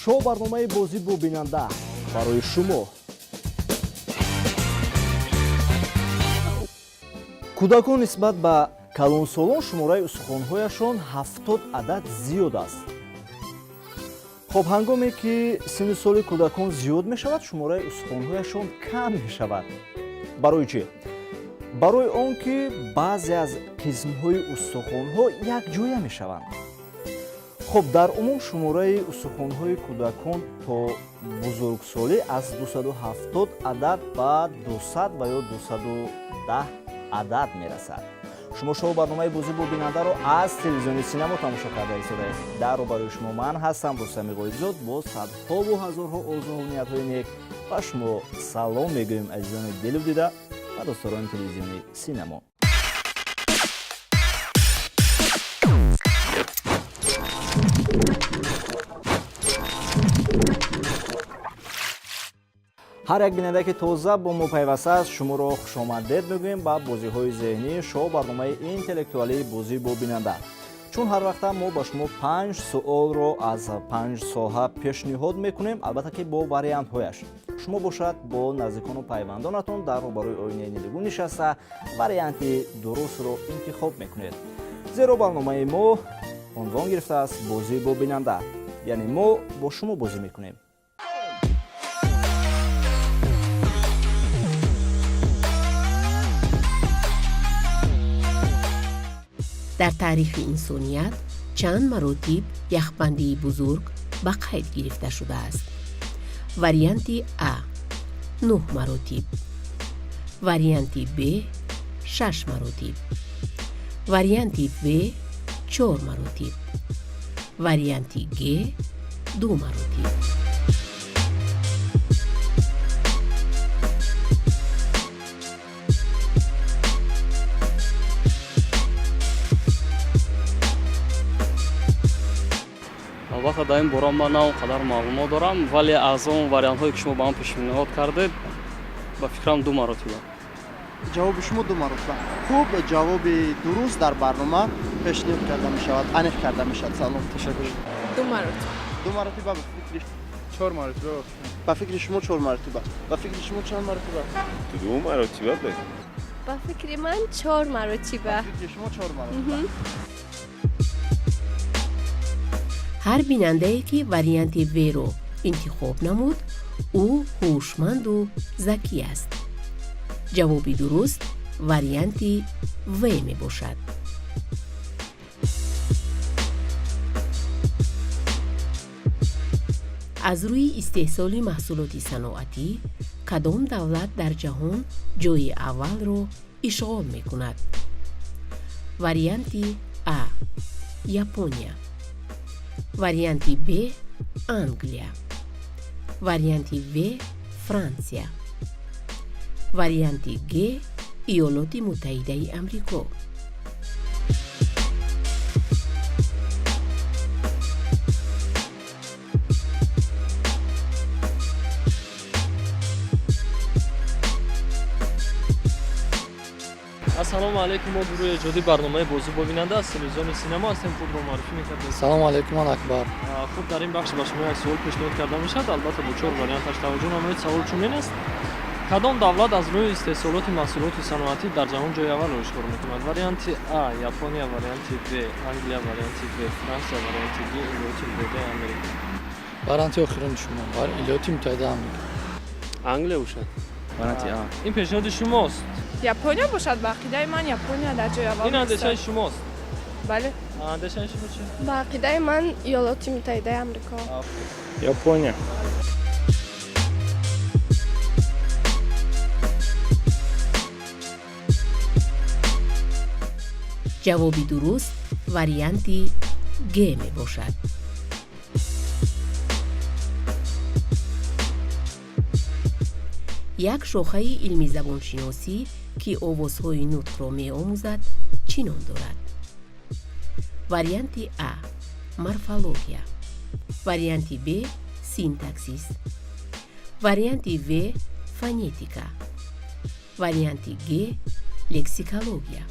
Шоу барномаи «Бозӣ бо бинанда» барои шумо. Кӯдакон нисбат ба калонсолон шумораи устухонҳояшон 70 адад зиёд аст. Хуб, ҳангоме ки синну соли кӯдакон зиёд мешавад, шумораи устухонҳояшон кам мешавад. Барои чӣ? Барои он ки баъзе аз қисмҳои устухонҳо якҷоя мешаванд. Хуб, дар умум шумораи устухонҳои кӯдакон то бузургсолӣ аз 270 адад ба 200 ва ё 210 адад мерасад. Шумо шоу барномаи «Бозӣ бо бинандаро» аз телевизиони Синамо тамошо карда истодаед. Дар рӯбарӯи шумо ман ҳастам, Рустами Ғоибзод, бо садҳову ҳазорҳо орзуву ниятҳои нек ба шумо салом мегӯем, азизони дилу дида ва дӯстдорони телевизиони Синамо. Ҳар як бинанда, ки тоза бо мо пайваста аст, шуморо хушомадед мегӯем ба бозиҳои зеҳнӣ, шоу барномаи интеллектуалии «Бозӣ бо бинанда». Чун ҳар вақта мо ба шумо панҷ суолро аз панҷ соҳа пешниҳод мекунем, албатта ки бо вариантҳояш. Шумо бошад, бо наздикону пайвандонатон дар рӯбарӯи оинаи нилгун нишаста, варианти дурустро интихоб мекунед, зеро барномаи мо унвон гирифтааст «Бозӣ бо бинанда», яъне мо бо шумо бозӣ мекунем. Дар таърихи инсоният чанд маротиб яхбандии бузург ба қайд гирифта шудааст? Варианти А: нӯҳ маротиб, варианти Б: шаш маротиб, варианти В: чор маротиб, варианти Г: ду маротиб. Албатта, дар ин бора ман на он қадар маълумот дорам, вале аз он вариантҳое, ки шумо ба ман пешниҳод кардед, ба фикрам, ду маротиба. Ҷавоби шумо ду маротиба. Хуб, ҷавоби дуруст дар барнома пешниҳод карда мешавад, аниқ карда мешавад. Салом. Ташаккур. Ду маротиба. Ду маротиба, ба фикри Чор маротиба. Ба фикри шумо чор маротиба. Ба фикри шумо чанд маротиба? Ду маротиба бе. Ба фикри ман, чор маротиба. Ба фикри шумо чор маротиба. Ҳар бинандае, ки варианти Вро интихоб намуд, ӯ ҳушманду закӣ аст. Ҷавоби дуруст варианти В мебошад. Аз рӯи истеҳсоли маҳсулоти саноатӣ кадом давлат дар ҷаҳон ҷойи аввалро ишғол мекунад? Варианти А: Япония, варианти Б: Англия, варианти В: Франсия, варианти Г: Иёлоти Муттаҳидаи Амрико. Ассалому алайкум, мо гурӯҳи эҷодии барномаи «Бозӣ бо бинанда» аз телевизиони Синамо ҳастем. Худро муаррифӣ мекардед. Салому алайкум, ман Акбар. Хуб, дар ин бахш ба шумо як суол пешниҳод карда мешавад, албатта бо чор варианташ. Таваҷҷӯҳ намоед, савол чунин аст: кадом давлат аз рӯи истеҳсолоти маҳсулоти саноатӣ дар ҷаҳон ҷои аввалро ишғол мекунад? Варианти А: Япония, варианти Б: Англия, варианти В: Франсия, варианти Г: Иёлоти Муттаҳидаи Америка. Варианти охирини шумо, Иёлоти Муттаҳидаи Амрико. Англия бошад, варианти А. Ин пешниҳоди шумост? Япония бошад. Ба ақидаи ман, Япония дар ҷои аввал. Ин андешаи шумост? Бале. Андешаи шумо чи? Ба ақидаи ман, Иёлоти Муттаҳидаи Амрико. Япония. Ҷавоби дуруст варианти Г мебошад. Як шохаи илми забоншиносӣ, ки овозҳои нутқро меомӯзад, чӣ ном дорад? Варианти А: морфология, варианти Б: синтаксис, варианти В: фонетика, варианти Г: лексикология.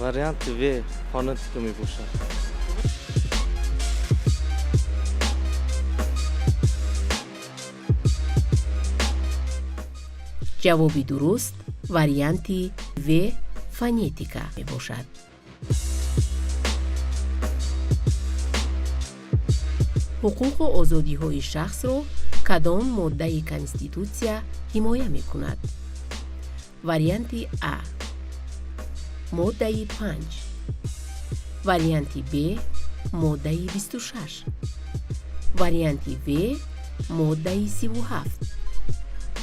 Варианти В фонетика мебошад. Ҷавоби дуруст варианти В фонетика мебошад. Ҳуқуқу озодиҳои шахсро кадом моддаи Конститутсия ҳимоя мекунад? Варианти А, моддаи 5, варианти Б, моддаи 26, варианти В, моддаи 37,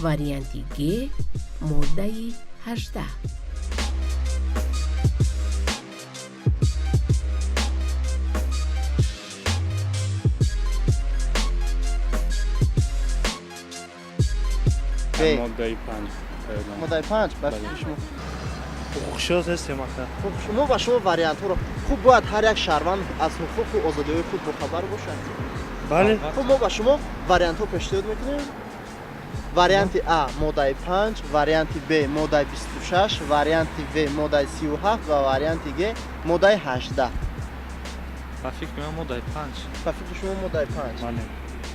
варианти Г, моддаи 18. Б. Моддаи 5. Моддаи 5 ба фикри шумо? Ҳуқуқшинос ҳестем ака. Хуб, шумо ба шумо вариантҳоро, хуб, бояд ҳар як шаҳрванд аз ҳуқуқу озодиҳои худ бохабар бошад. Бале. Хуб, мо ба шумо вариантҳо пешниҳод мекунем. Варианти А, моддаи 5, варианти Б, моддаи 26, варианти В, моддаи 37 ва варианти Г, моддаи 18. Ба фикри ман, моддаи 5. Ба фикри шумо, моддаи 5? Бале.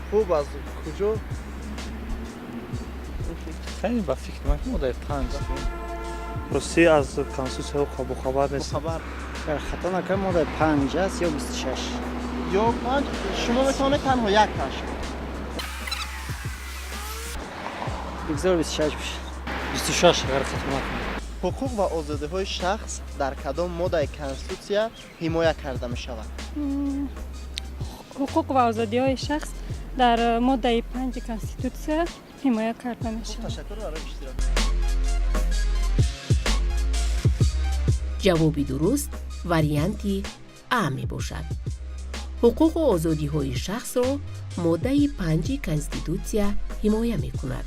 Хуб, аз куҷо? Хеле, ба фикри ман, моддаи 5. Ростӣ, аз конститутсия бохабар нестем. Бохабар. Агар хато накунам, моддаи 5 аст ё 26. Ё 5. Шумо метавонед танҳо як таш. Бигзор 26 бошад. 26, агар хато накунам. Ҳуқуқ ва озодиҳои шахс дар кадом моддаи Конститутсия ҳимоя карда мешавад? Ҳуқуқ ва озодиҳои шахс дар моддаи 5 Конститутсия ҳимоя карда мешавад. Ташаккур барои иштирок. Ҷавоби дуруст варианти А мебошад. Ҳуқуқу озодиҳои шахсро моддаи 5 Конститутсия ҳимоя мекунад.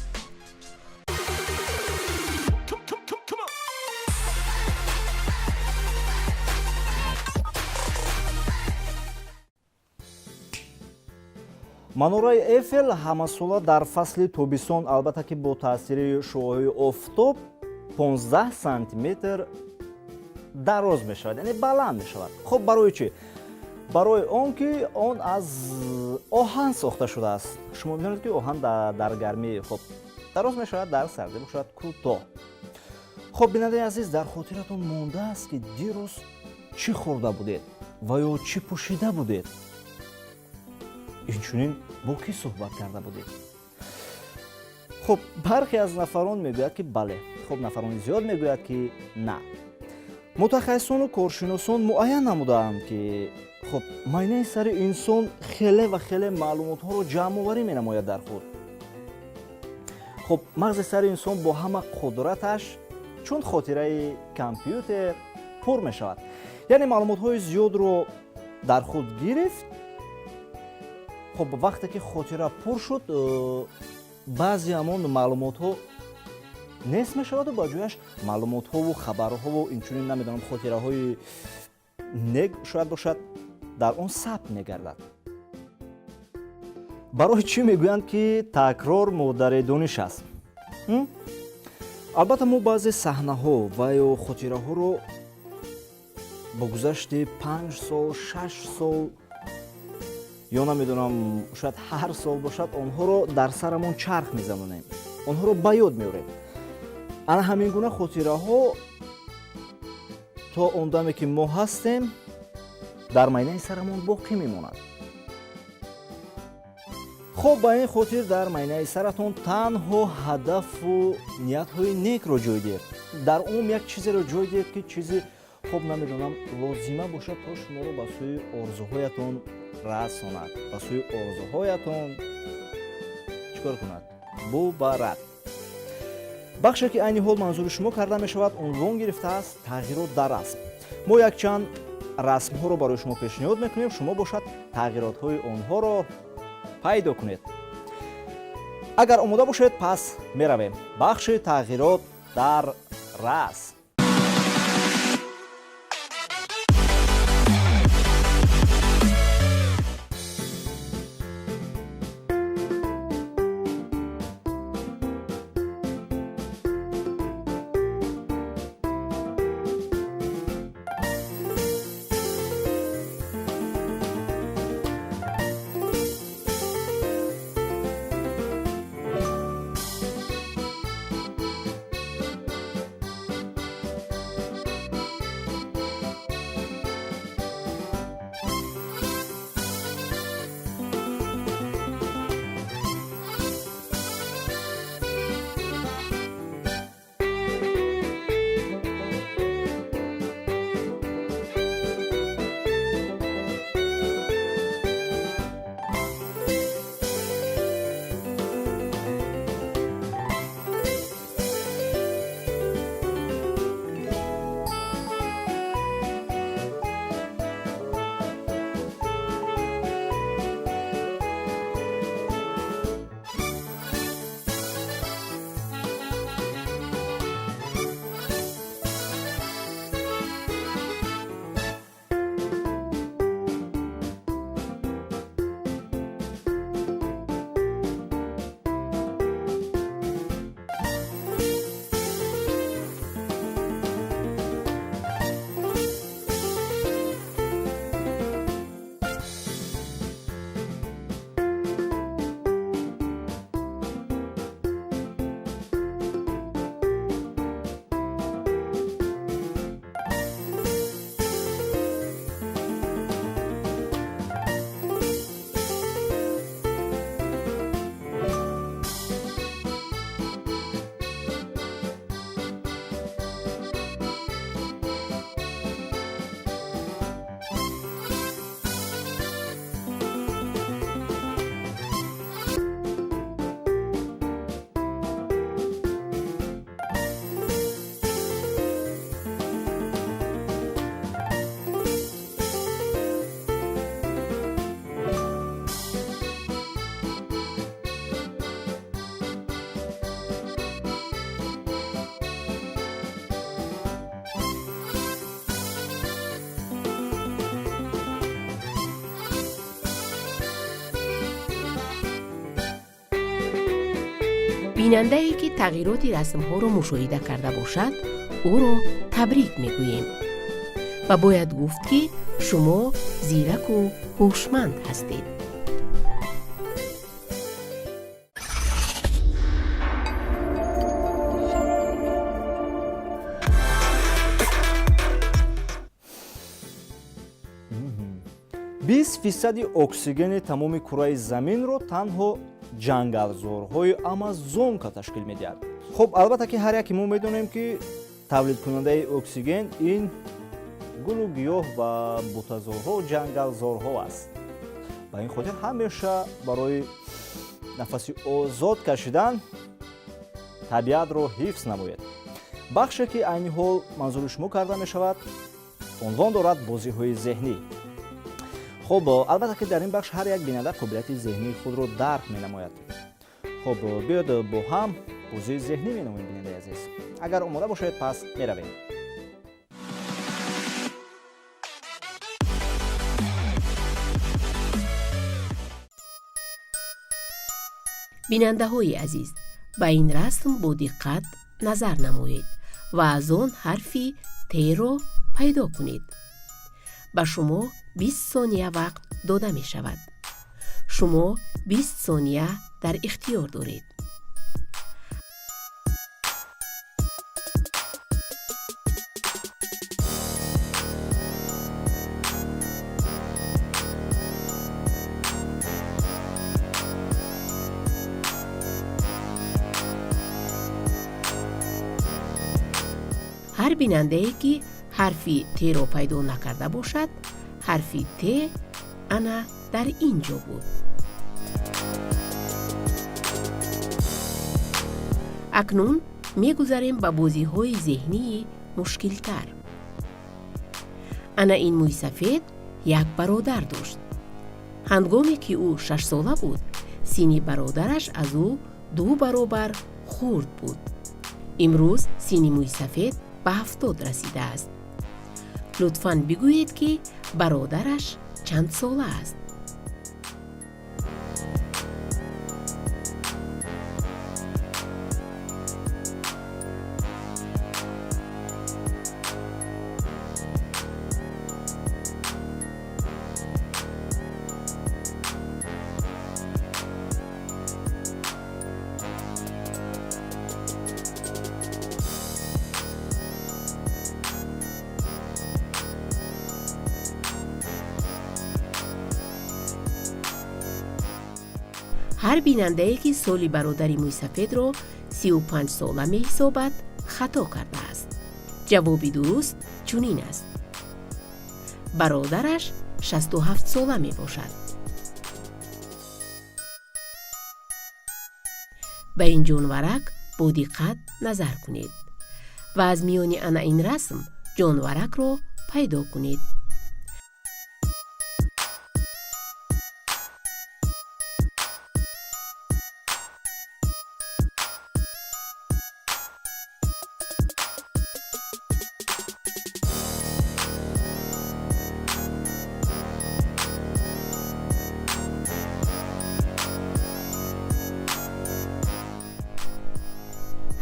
Манораи Эфел ҳамасола дар фасли тобистон, албатта ки бо таъсири шуоҳои офтоб, 15 сантиметр дароз мешавад, яъне баланд мешавад. Хуб, барои чӣ? Барои он ки он аз оҳан сохта шудааст. Шумо медонед, ки оҳан дар гармӣ, хуб, дароз мешавад, дар сардӣ бошад, кӯтоҳ. Хуб, бинандаи азиз, дар хотиратон мондааст, ки дирӯз чӣ хӯрда будед ва ё чӣ пӯшида будед? Инчунин бо кӣ суҳбат карда будед? Хуб, бархе аз нафарон мегӯяд, ки бале. Хуб, нафарони зиёд мегӯяд, ки на. Мутахассисону коршиносон муайян намудаанд, ки, хуб, майнаи сари инсон хеле ва хеле маълумотҳоро ҷамъоварӣ менамояд дар худ. Хуб, мағзи сари инсон бо ҳама қудраташ чун хотираи компютер пур мешавад, яъне маълумотҳои зиёдро дар худ гирифт. Хуб, вақте ки хотира пур шуд, баъзе ҳамон маълумотҳо нест мешаваду ба ҷояш маълумотҳову хабарҳову инчунин, намедонам, хотираҳои нек шояд бошад, дар он сабт мегардад. Барои чӣ мегӯянд, ки такрор модари дониш аст? Албатта, мо баъзе саҳнаҳо ва ё хотираҳоро бо гузашти 5 сол, 6 сол ё, намедонам, шояд ҳар сол бошад, онҳоро дар сарамон чарх мезанонем, онҳоро ба ёд меорем. Ана ҳамин гуна хотираҳо то он даме, ки мо ҳастем, дар майнаи сарамон боқӣ мемонад. Хуб, ба ин хотир дар майнаи саратон танҳо ҳадафу ниятҳои некро ҷой диҳед. Дар умум як чизеро ҷой диҳед, ки чизи, хуб, намедонам, лозима бошад, то шуморо ба сӯи орзуҳоятон расонад, ба сӯи орзуҳоятон чӣ кор кунад, бубарад. Бахше, ки айни ҳол манзури шумо карда мешавад, унвон гирифтааст «Тағйирот дар расм». Мо якчанд расмҳоро барои шумо пешниҳод мекунем, шумо бошад тағйиротҳои онҳоро пайдо кунед. Агар омода бошед, пас меравем. Бахши «Тағйирот дар расм». Бинандае, ки тағйироти расмҳоро мушоҳида карда бошад, ӯро табрик мегӯем ва бояд гуфт, ки шумо зираку ҳушманд ҳастед. 20 фисади оксигени тамоми кураи заминро танҳо ҷангалзорҳои Амазонка ташкил медиҳад. Хуб, албатта, ки ҳар яке мо медонем, ки тавлидкунандаи оксиген ин гулу гиёҳ ва бутазорҳо, ҷангалзорҳо аст. Ба ин хотир ҳамеша барои нафаси озод кашидан табиатро ҳифз намоед. Бахше, ки айни ҳол манзури шумо карда мешавад, унвон дорад «Бозиҳои зеҳнӣ». Хуб, албатта, ки дар ин бахш ҳар як бинанда қобилияти зеҳнии худро дарк менамояд. Хуб, биёд, бо ҳам бозии зеҳнӣ менамоем. Бинандаи азиз, агар омода бошед, пас меравем. Бинандаҳои азиз, ба ин расм бо диққат назар намоед ва аз он ҳарфи Т-ро пайдо кунед. Ба шумо 20 сония вақт дода мешавад. Шумо 20 сония дар ихтиёр доред. Ҳар бинандае, ки ҳарфи Т-ро пайдо накарда бошад, ҳарфи Т ана дар ин ҷо буд. Акнун мегузарем ба бозиҳои зеҳнии мушкилтар. Ана ин мӯйсафед як бародар дошт. Ҳангоме ки ӯ шашсола буд, синни бародараш аз ӯ ду баробар хурд буд. Имрӯз синни мӯйсафед ба 70 расидааст. Лутфан бигӯед, ки бародараш чанд сола аст? Ҳар бинандае, ки соли бародари мӯйсафедро 35-сола меҳисобад, хато кардааст. Ҷавоби дуруст чунин аст: бародараш 67-сола мебошад. Ба ин ҷонварак бо диққат назар кунед ва аз миёни ана ин расм ҷонваракро пайдо кунед.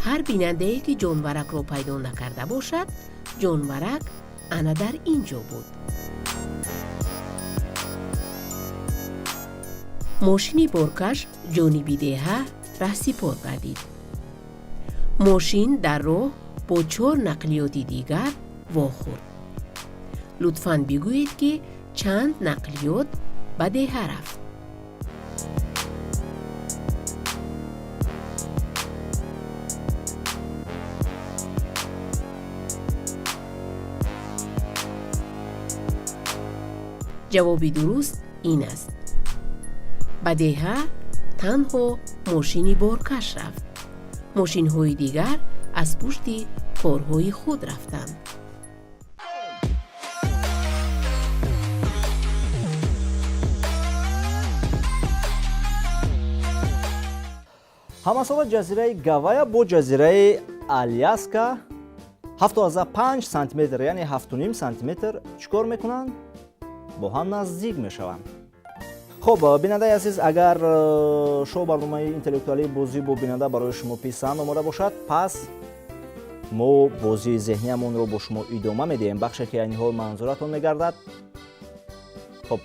Ҳар бинандае, ки ҷонваракро пайдо накарда бошад, ҷонварак ана дар ин ҷо буд. Мошини боркаш ҷониби деҳа раҳсипор гардид. Мошин дар роҳ бо чор нақлиёти дигар вохӯрд. Лутфан бигӯед, ки чанд нақлиёт ба деҳа рафт? Ҷавоби дуруст ин аст: ба деҳа танҳо мошини боркаш рафт. Мошинҳои дигар аз пушти корҳои худ рафтанд. Ҳамасола ҷазираи Гавая бо ҷазираи Аляска 7,5 сантиметр, яъне 7,5 сантиметр чӣ кор мекунанд? Бо ҳам наздик мешаванд. Хуб, бинандаи азиз, агар шоу барномаи интеллектуалии «Бозӣ бо бинанда» барои шумо писанд омода бошад, пас мо бозии зеҳниямонро бо шумо идома медиҳем. Бахше, ки айни ҳол манзуратон мегардад, хуб,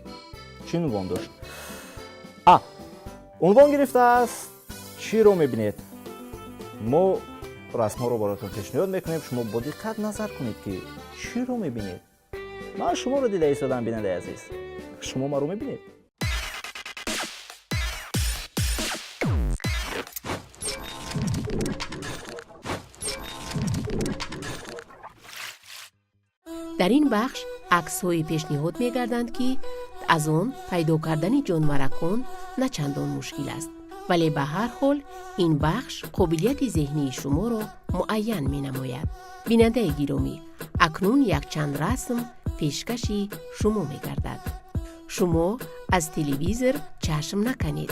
чӣ унвон дошт, а унвон гирифтааст «Чиро мебинед?». Мо расмҳоро бароятон пешниҳод мекунем, шумо бо диққат назар кунед, ки чиро мебинед. Ман шуморо дида истодам, бинандаи азиз, шумо маро мебинед? Дар ин бахш аксҳое пешниҳод мегарданд, ки аз он пайдо кардани ҷонваракон на чандон мушкил аст, вале ба ҳар ҳол ин бахш қобилияти зеҳнии шуморо муайян менамояд. Бинандаи гиромӣ, акнун якчанд расм пешкаши шумо мегардад. Шумо аз телевизор чашм наканед.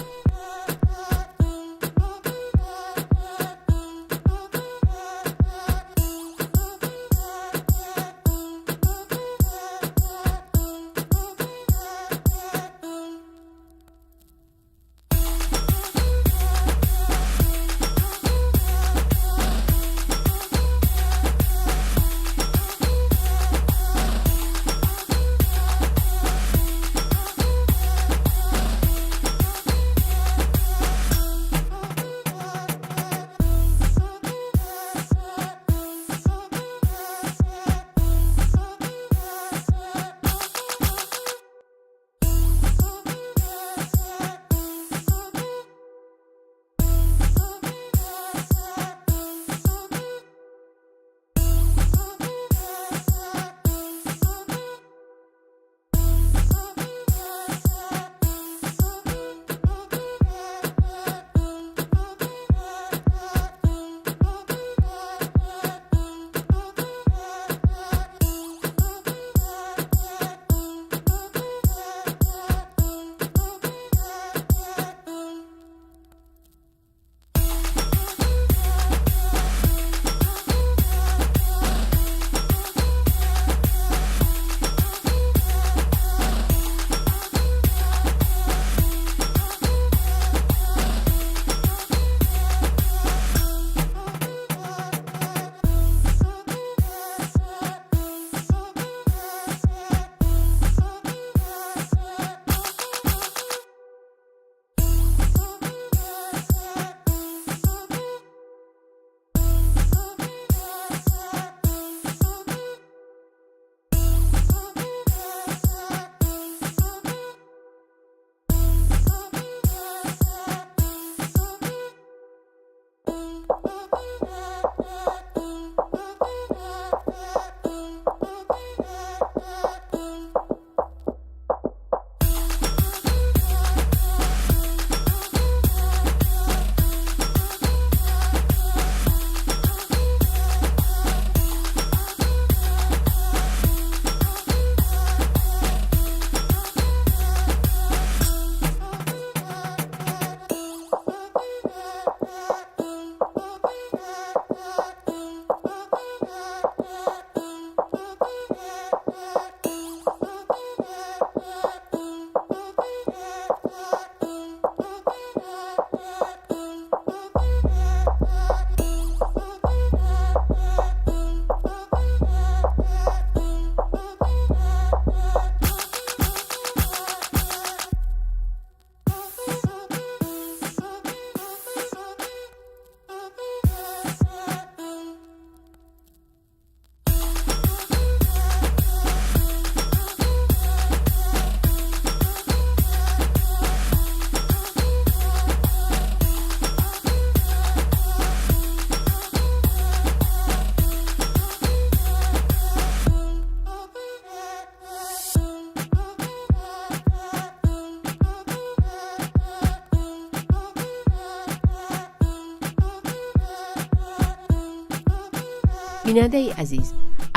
Бинандаи азиз,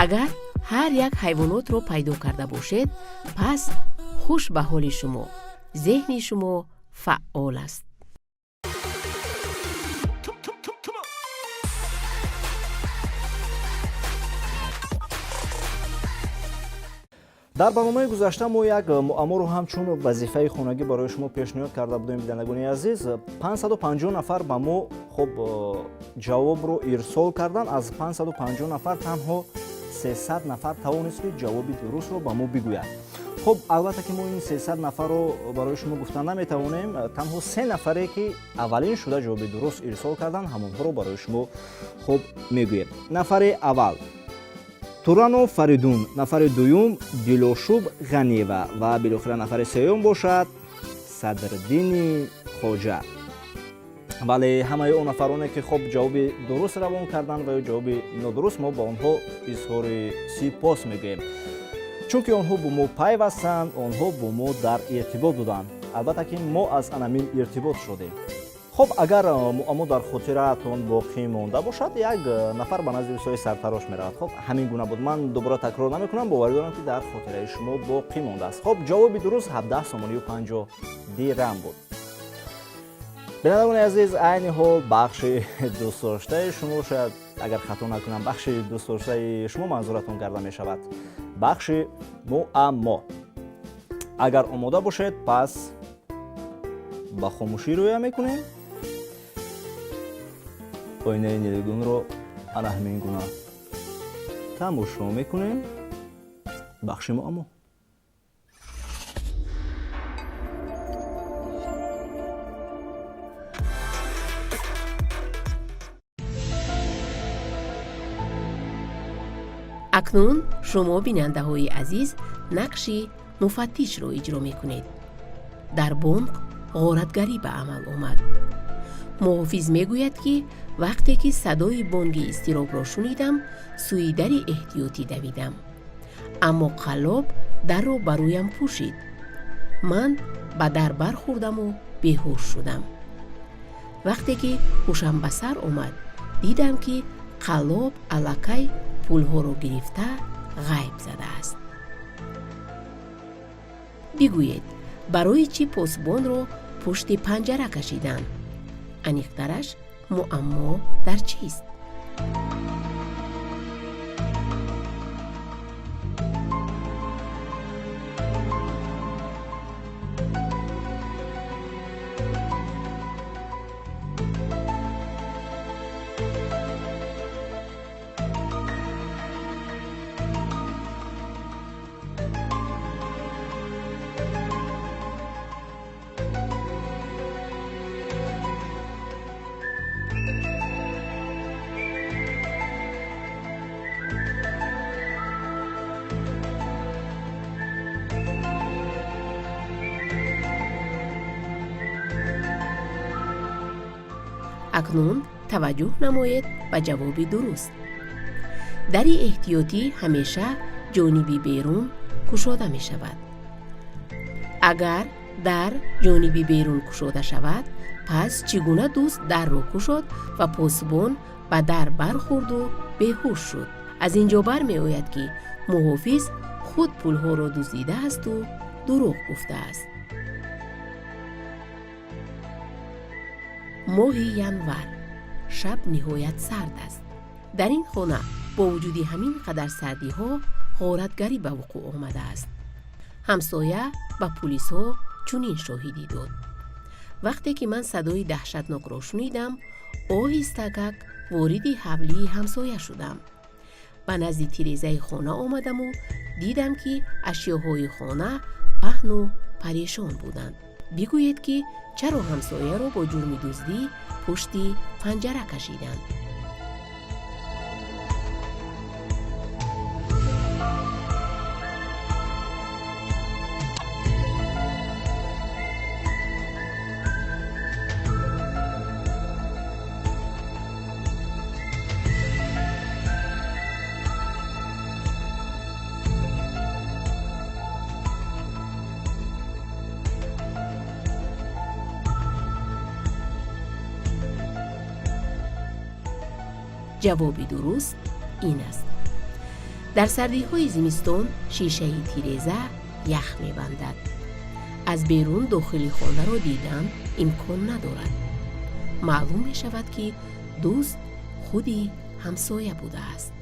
агар ҳар як ҳайвонотро пайдо карда бошед, пас хуш ба ҳоли шумо, зеҳни шумо фаъол аст. Дар барномаи гузашта мо як муамморо ҳамчун вазифаи хонагӣ барои шумо пешниҳод карда будем, бинандагони азиз. 550 нафар ба мо хуб ҷавобро ирсол карданд. Аз 550 нафар танҳо 300 нафар тавонист, ки ҷавоби дурустро ба мо бигӯяд. Хуб, албатта ки мо ин 300 нафарро барои шумо гуфта наметавонем. Танҳо се нафаре, ки аввалин шуда ҷавоби дуруст ирсол карданд, ҳамонҳоро барои шумо хуб мегӯем. Нафари аввал Туранов Фаридун, нафари дуюм Дилошуб Ғаниева ва билохира нафари сеюм бошад Садриддини Хоҷа. Вале ҳамаи он нафароне, ки хуб ҷавоби дуруст равон карданд ва ё ҷавоби нодуруст, мо ба онҳо изҳори сипос мегӯем, чунки онҳо бо мо пайвастанд, онҳо бо мо дар иртибот буданд. Албатта ки мо аз анамин иртибот шудем. Хуб, агар муаммо дар хотираатон боқӣ монда бошад, як нафар ба назди устои сартарош меравад. Хуб, ҳамин гуна буд. Ман дубора такрор намекунам, боварӣ дорам, ки дар хотираи шумо боқӣ мондааст. Хуб, ҷавоби дуруст 17 сомонию 50 дирам буд. Бинандагони азиз, айни ҳол бахши дӯстдоштаи шумо, шояд агар хато накунам, бахши дӯстдоштаи шумо манзуратон карда мешавад, бахши муаммо. Агар омода бошед, пас ба хомӯшӣ рӯя мекунем, оинаи нилгунро ана ҳамин гуна тамошо мекунем. Бахши муаммо. Акнун шумо, бинандаҳои азиз, нақши муфаттишро иҷро мекунед. Дар бонк ғоратгарӣ ба амал омад. Муҳофиз мегӯяд, ки вақте ки садои бонги изтиробро шунидам, сӯи дари эҳтиётӣ давидам, аммо қаллоб дарро ба рӯям пӯшид. Ман ба дар бархӯрдаму беҳуш шудам. Вақте ки ҳушам ба сар омад, дидам, ки қаллоб аллакай пулҳоро гирифта ғайб задааст. Бигӯед, барои чӣ посбонро пушти панҷара кашиданд? Аниқтараш, муаммо дар чист? Акнун таваҷҷӯҳ намоед ба ҷавоби дуруст. Дари эҳтиётӣ ҳамеша ҷониби берун кушода мешавад. Агар дар ҷониби берун кушода шавад, пас чӣ гуна дузд дарро кушод ва посбон ба дар бархӯрду беҳуш шуд? Аз ин ҷо бармеояд, ки муҳофиз худ пулҳоро дуздидаасту дурӯғ гуфтааст. Моҳи январ, шаб ниҳоят сард аст. Дар ин хона бо вуҷуди ҳамин қадар сардиҳо ғоратгарӣ ба вуқӯъ омадааст. Ҳамсоя ба пулисҳо чунин шоҳидӣ дод: вақте ки ман садои даҳшатнокро шунидам, оҳистакак вориди ҳавлии ҳамсоя шудам. Ба назди тирезаи хона омадаму дидам, ки ашёҳои хона паҳну парешон буданд. Бигӯед, ки чаро ҳамсояро бо ҷурми дуздӣ пушти панҷара кашиданд? Ҷавоби дуруст ин аст: дар сардиҳои зимистон шишаи тиреза ях мебандад. Аз берун дохили хонаро дидан имкон надорад. Маълум мешавад, ки дузд худи ҳамсоя будааст.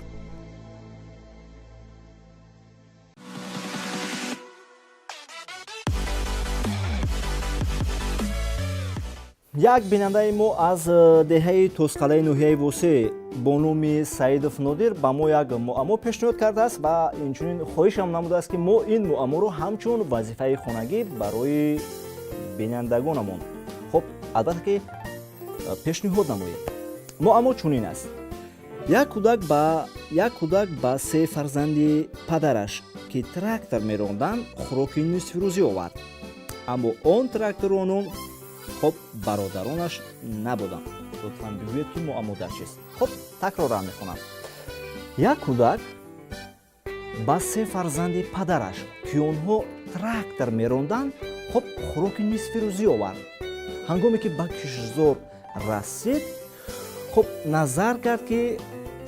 Як бинандаи мо аз деҳаи Тозқалаи ноҳияи Восе бо номи Саидов Нодир ба мо як муаммо пешниҳод кардааст ва инчунин хоҳишам намудааст, ки мо ин муамморо ҳамчун вазифаи хонагӣ барои бинандагонамон, хуб, албатта ки, пешниҳод намоем. Муаммо чунин аст: як кӯдак ба се фарзанди падараш, ки трактор меронданд, хӯроки нисфирӯзӣ овард, аммо он тракторонон, хуб, бародаронаш набуданд. Лутфан бигӯед, ки муаммо дар чист? Хуб, такроран мехонам: як кӯдак ба се фарзанди падараш, ки онҳо трактор меронданд, хуб, хӯроки нисфирӯзӣ овард. Ҳангоме ки ба киштзор расид, хуб, назар кард, ки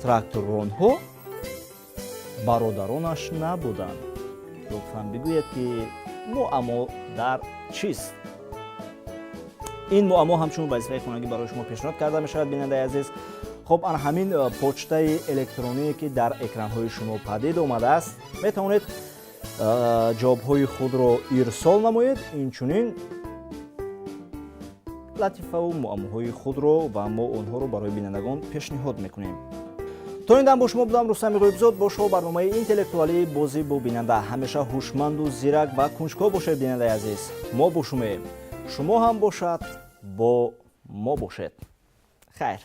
тракторронҳо бародаронаш набуданд. Лутфан бигӯед, ки муаммо дар чист? Ин муаммо ҳамчун вазифаи хонагӣ барои шумо пешниҳод карда мешавад, бинандаи азиз. Хуб, ана ҳамин почтаи электроние, ки дар экранҳои шумо падид омадааст, метавонед ҷавобҳои худро ирсол намоед, инчунин латифаву муаммоҳои худро, ва мо онҳоро барои бинандагон пешниҳод мекунем. То ин дам бо шумо будам Рустами Ғоибзод бо шоу барномаи интеллектуалии «Бозӣ бо бинанда». Ҳамеша ҳушманду зирак ва кунҷков бошед, бинандаи азиз. Мо бо шумоем, шумо ҳам бошад бо мо бошед. Хайр.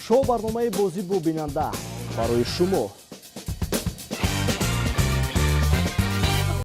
Шоу барномаи «Бозӣ бо бинанда» барои шумо.